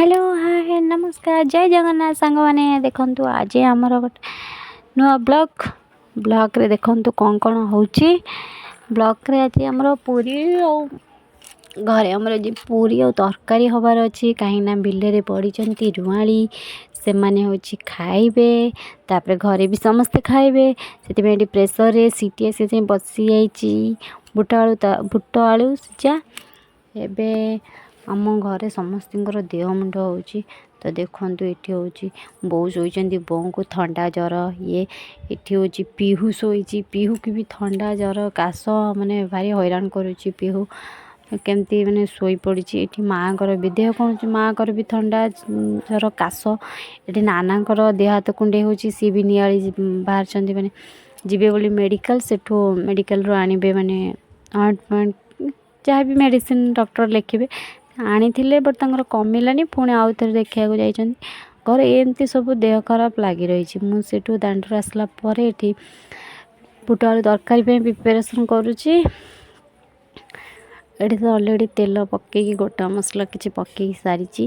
Hello, ହାଏ, ନମସ୍କାର, ଜୟ ଜଗନ୍ନାଥ ସାଙ୍ଗମାନେ। ଦେଖନ୍ତୁ, ଆଜି ଆମର ଗୋଟେ ନୂଆ ବ୍ଲଗ୍। ବ୍ଲଗ୍ରେ ଦେଖନ୍ତୁ କ'ଣ କ'ଣ ହେଉଛି। ବ୍ଲଗ୍ରେ ଆଜି ଆମର ପୁରୀ ଆଉ ଘରେ ଆମର ଆଜି ପୁରୀ ଆଉ ତରକାରୀ ହେବାର ଅଛି, କାହିଁକିନା ବିଲରେ ପଡ଼ିଛନ୍ତି ରୁଆଁଳି, ସେମାନେ ହେଉଛି ଖାଇବେ, ତାପରେ ଘରେ ବି ସମସ୍ତେ ଖାଇବେ। ସେଥିପାଇଁ ଏଠି ପ୍ରେସରରେ ସିଟି ଆସିବା ଯାଏଁ ବସିଯାଇଛି ବୁଟ ଆଳୁ, ବୁଟ ଆଳୁ ସିଝା। ଏବେ ଆମ ଘରେ ସମସ୍ତଙ୍କର ଦେହ ମୁଣ୍ଡ ହେଉଛି ତ। ଦେଖନ୍ତୁ, ଏଠି ହେଉଛି ବୋଉ ଶୋଇଛନ୍ତି, ବୋଉଙ୍କୁ ଥଣ୍ଡା ଜ୍ୱର ଇଏ। ଏଠି ହେଉଛି ପିହୁ ଶୋଇଛି, ପିହୁକୁ ବି ଥଣ୍ଡା, ଜ୍ୱର, କାଶ, ମାନେ ଭାରି ହଇରାଣ କରୁଛି ପିହୁ। କେମିତି ମାନେ ଶୋଇପଡ଼ିଛି। ଏଠି ମାଆଙ୍କର ବି ଦେହ କ'ଣ ହେଉଛି, ମାଆଙ୍କର ବି ଥଣ୍ଡା, ଜ୍ୱର, କାଶ। ଏଠି ନାନାଙ୍କର ଦେହ ହାତ କୁଣ୍ଡେଇ ହେଉଛି, ସିଏ ବି ନିଆଳି ବାହାରିଛନ୍ତି, ମାନେ ଯିବେ ବୋଲି ମେଡ଼ିକାଲ। ସେଠୁ ମେଡ଼ିକାଲରୁ ଆଣିବେ, ମାନେ ଅଏଣ୍ଟମେଣ୍ଟ, ଯାହା ବି ମେଡ଼ିସିନ ଡକ୍ଟର ଲେଖିବେ। ଆଣିଥିଲେ, ବଟ୍ ତାଙ୍କର କମିଲାନି, ପୁଣି ଆଉ ଥରେ ଦେଖିବାକୁ ଯାଇଛନ୍ତି। ଘରେ ଏମିତି ସବୁ ଦେହ ଖରାପ ଲାଗି ରହିଛି। ମୁଁ ସେଠୁ ଦାଣ୍ଡରୁ ଆସିଲା ପରେ ଏଠି ବୁଟ ଆଳୁ ତରକାରୀ ପାଇଁ ପ୍ରିପାରେସନ୍ କରୁଛି। ଏଠି ତ ଅଲରେଡ଼ି ତେଲ ପକେଇକି, ଗୋଟା ମସଲା କିଛି ପକେଇ ସାରିଛି,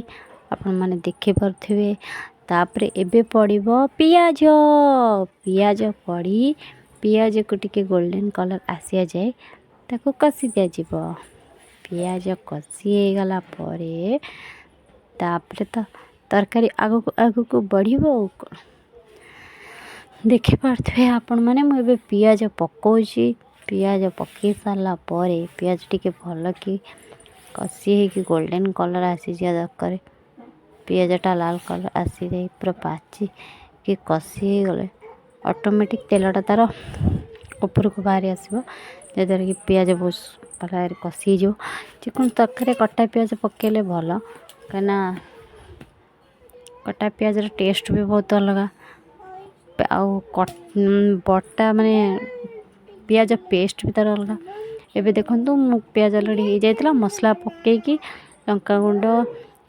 ଆପଣମାନେ ଦେଖିପାରୁଥିବେ। ତାପରେ ଏବେ ପଡ଼ିବ ପିଆଜ। ପିଆଜ ପଡ଼ି ପିଆଜକୁ ଟିକେ ଗୋଲ୍ଡେନ୍ କଲର୍ ଆସିବା ଯାଏ ତାକୁ କଷି ଦିଆଯିବ। ପିଆଜ କଷି ହେଇଗଲା ପରେ ତାପରେ ତ ତରକାରୀ ଆଗକୁ ଆଗକୁ ବଢ଼ିବ। ଆଉ କ'ଣ, ଦେଖିପାରୁଥିବେ ଆପଣମାନେ, ମୁଁ ଏବେ ପିଆଜ ପକାଉଛି। ପିଆଜ ପକାଇ ସାରିଲା ପରେ ପିଆଜ ଟିକେ ଭଲକି କଷି ହେଇକି ଗୋଲ୍ଡେନ୍ କଲର୍ ଆସିଯିବା ଦରକାର। ପିଆଜଟା ଲାଲ କଲର୍ ଆସିଯାଇ ପୁରା ପାଚିକି କଷି ହେଇଗଲେ ଅଟୋମେଟିକ୍ ତେଲଟା ତା'ର ଉପରକୁ ବାହାରି ଆସିବ, ଯାହାଦ୍ୱାରା କି ପିଆଜ ବହୁତ ଭଲ ଭାବରେ କଷି ହେଇଯିବ। ଯେକୌଣସି ତରକାରୀରେ କଟା ପିଆଜ ପକାଇଲେ ଭଲ, କାହିଁକିନା କଟା ପିଆଜର ଟେଷ୍ଟ ବି ବହୁତ ଅଲଗା ଆଉ ବଟା ମାନେ ପିଆଜ ପେଷ୍ଟ ବି ତା'ର ଅଲଗା। ଏବେ ଦେଖନ୍ତୁ, ମୁଁ ପିଆଜ ଅଲରେଡ଼ି ହେଇଯାଇଥିଲା, ମସଲା ପକାଇକି ଲଙ୍କା ଗୁଣ୍ଡ,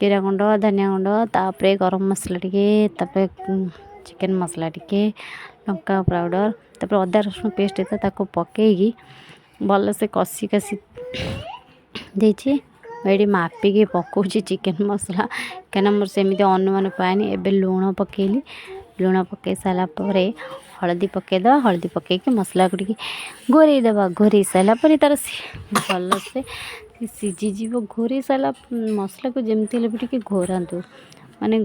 ଜିରା ଗୁଣ୍ଡ, ଧନିଆ ଗୁଣ୍ଡ, ତାପରେ ଗରମ ମସଲା ଟିକେ, ତାପରେ ଚିକେନ୍ ମସଲା ଟିକେ, ଲଙ୍କା ପାଉଡ଼ର, ତାପରେ ଅଦା ରସୁଣ ପେଷ୍ଟ ହେଇଥିଲା, ତାକୁ ପକାଇକି ଭଲସେ କଷି କଷି ଦେଇଛି। ଏଇଠି ମାପିକି ପକାଉଛି ଚିକେନ୍ ମସଲା, କାହିଁକିନା ମୋର ସେମିତି ଅନୁମାନ ପାଏନି। ଏବେ ଲୁଣ ପକାଇଲି। ଲୁଣ ପକାଇ ସାରିଲା ପରେ ହଳଦୀ ପକାଇଦେବା। ହଳଦୀ ପକାଇକି ମସଲାକୁ ଟିକେ ଘୋରେଇ ଦେବା। ଘୋରେଇ ସାରିଲା ପରେ ତା'ର ଭଲସେ ସିଝିଯିବ। ଘୋରେଇ ସାରିଲା, ମସଲାକୁ ଯେମିତି ହେଲେ ବି ଟିକେ ଘୋରାନ୍ତୁ, ମାନେ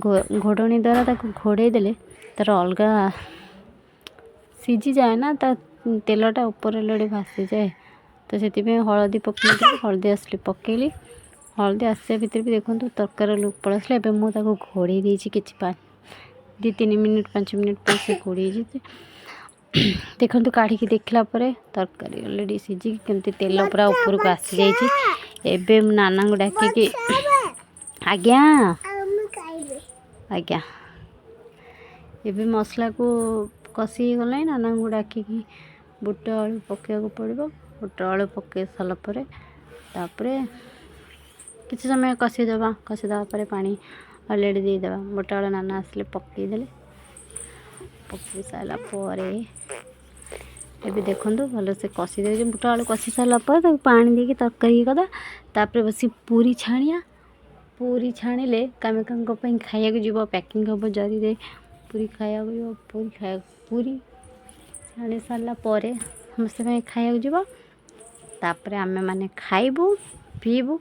ଘୋଡ଼ଣୀ ଦ୍ୱାରା ତାକୁ ଘୋଡ଼େଇ ଦେଲେ ତା'ର ଅଲଗା ସିଝିଯାଏ ନା, ତା ତେଲଟା ଉପରେ ଅଲରେଡ଼ି ଭାସିଯାଏ। ତ ସେଥିପାଇଁ ହଳଦୀ ପକାଇଥିଲି। ହଳଦୀ ଆସିଲି ପକାଇଲି। ହଳଦୀ ଆସିବା ଭିତରେ ବି ଦେଖନ୍ତୁ, ତରକାରୀର ଲୁକ୍ ପଳେଇ ଆସିଲା। ଏବେ ମୁଁ ତାକୁ ଘୋଡ଼େଇ ଦେଇଛି କିଛି 2-3 ମିନିଟ୍, 5 ମିନିଟ୍ ପାଇଁ ସେ ଘୋଡ଼େଇ ହେଇଛି। ଦେଖନ୍ତୁ, କାଢ଼ିକି ଦେଖିଲା ପରେ ତରକାରୀ ଅଲରେଡ଼ି ସିଝିକି କେମିତି ତେଲ ପୁରା ଉପରକୁ ଆସିଯାଇଛି। ଏବେ ମୁଁ ନାନାଙ୍କୁ ଡାକିକି, ଆଜ୍ଞା ଆଜ୍ଞା, ଏବେ ମସଲାକୁ କଷି ହେଇଗଲାଣି। ନାନାଙ୍କୁ ଡାକିକି ବୁଟ ଆଳୁ ପକାଇବାକୁ ପଡ଼ିବ। ବୁଟ ଆଳୁ ପକାଇ ସାରିଲା ପରେ ତାପରେ କିଛି ସମୟ କଷିଦେବା। କଷିଦେବା ପରେ ପାଣି ଅଲରେଡ଼ି ଦେଇଦେବା। ବୁଟ ଆଳୁ ନାନା ଆସିଲେ ପକାଇଦେଲେ। ପକାଇ ସାରିଲା ପରେ ଏବେ ଦେଖନ୍ତୁ, ଭଲସେ କଷି ଦେଉଛି। ବୁଟ ଆଳୁ କଷି ସାରିଲା ପରେ ତାକୁ ପାଣି ଦେଇକି ତରକାରୀ କରିଦେବା। ତାପରେ ବସି ପୁରୀ ଛାଣିବା। ପୁରୀ ଛାଣିଲେ କାମିକାଙ୍କ ପାଇଁ ଖାଇବାକୁ ଯିବ, ପ୍ୟାକିଂ ହେବ ଜରିରେ, ପୁରୀ ଖାଇବାକୁ ଯିବ। ପୁରୀ ଖାଇବାକୁ, ପୁରୀ ଛାଣି ସାରିଲା ପରେ ସମସ୍ତ ପାଇଁ ଖାଇବାକୁ ଯିବ। ତାପରେ ଆମେମାନେ ଖାଇବୁ, ପିଇବୁ,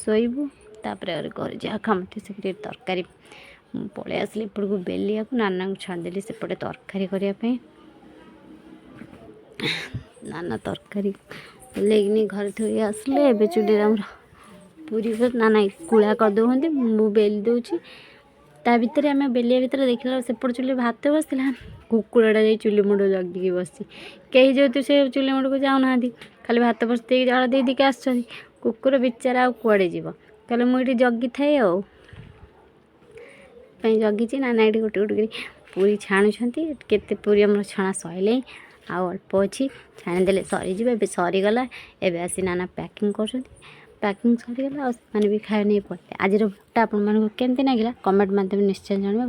ଶୋଇବୁ। ତାପରେ ଆହୁରି ଘରେ ଯାହା କାମ ଥିବ ସେ। ତରକାରୀ ମୁଁ ପଳେଇ ଆସିଲି ଏପଟକୁ ବେଲିବାକୁ। ନାନାଙ୍କୁ ଛାଡ଼ିଦେଲି ସେପଟେ ତରକାରୀ କରିବା ପାଇଁ। ନାନା ତରକାରୀ ବେଲେଇକିନି ଘରେ ଥୋଇ ଆସିଲେ। ଏବେ ଚୁଲିରେ ଆମର ପୁରୀ ନାନା ଗୁଳା କରିଦେଉଛନ୍ତି, ମୁଁ ବେଲି ଦେଉଛି। ତା ଭିତରେ ଆମେ ବେଲିବା ଭିତରେ ଦେଖିଲା, ସେପଟ ଚୁଲିରେ ଭାତ ବସିଥିଲା, କୁକୁରଟା ଯାଇ ଚୁଲି ମୁଣ୍ଡ ଜଗିକି ବସିଛି। କେହି ଯେହେତୁ ସେ ଚୁଲି ମୁଣ୍ଡକୁ ଯାଉନାହାନ୍ତି, ଖାଲି ଭାତ ବସି ଦେଇକି ଜାଳ ଦେଇ ଦେଇକି ଆସୁଛନ୍ତି, କୁକୁର ବିଚାରା ଆଉ କୁଆଡ଼େ ଯିବ? ତାହେଲେ ମୁଁ ଏଇଠି ଜଗିଥାଏ ଆଉ ପାଇଁ ଜଗିଛି। ନାନା ଏଇଠି ଗୋଟେ ଗୋଟେ କରି ପୁରୀ ଛାଣୁଛନ୍ତି। କେତେ ପୁରୀ ଆମର ଛଣା ସରିଲାଣି, ଆଉ ଅଳ୍ପ ଅଛି, ଛାଣିଦେଲେ ସରିଯିବ। ଏବେ ସରିଗଲା। ଏବେ ଆସି ନାନା ପ୍ୟାକିଂ କରୁଛନ୍ତି। ପ୍ୟାକିଂ ସରିଗଲା ଆଉ ସେମାନେ ବି ଖାଇବା ନେଇ ପଳେଇଲେ। ଆଜିର ବ୍ଲଗ୍ଟା ଆପଣମାନଙ୍କୁ କେମିତି ଲାଗିଲା, କମେଣ୍ଟ ମାଧ୍ୟମରେ ନିଶ୍ଚୟ ଜଣାଇବେ।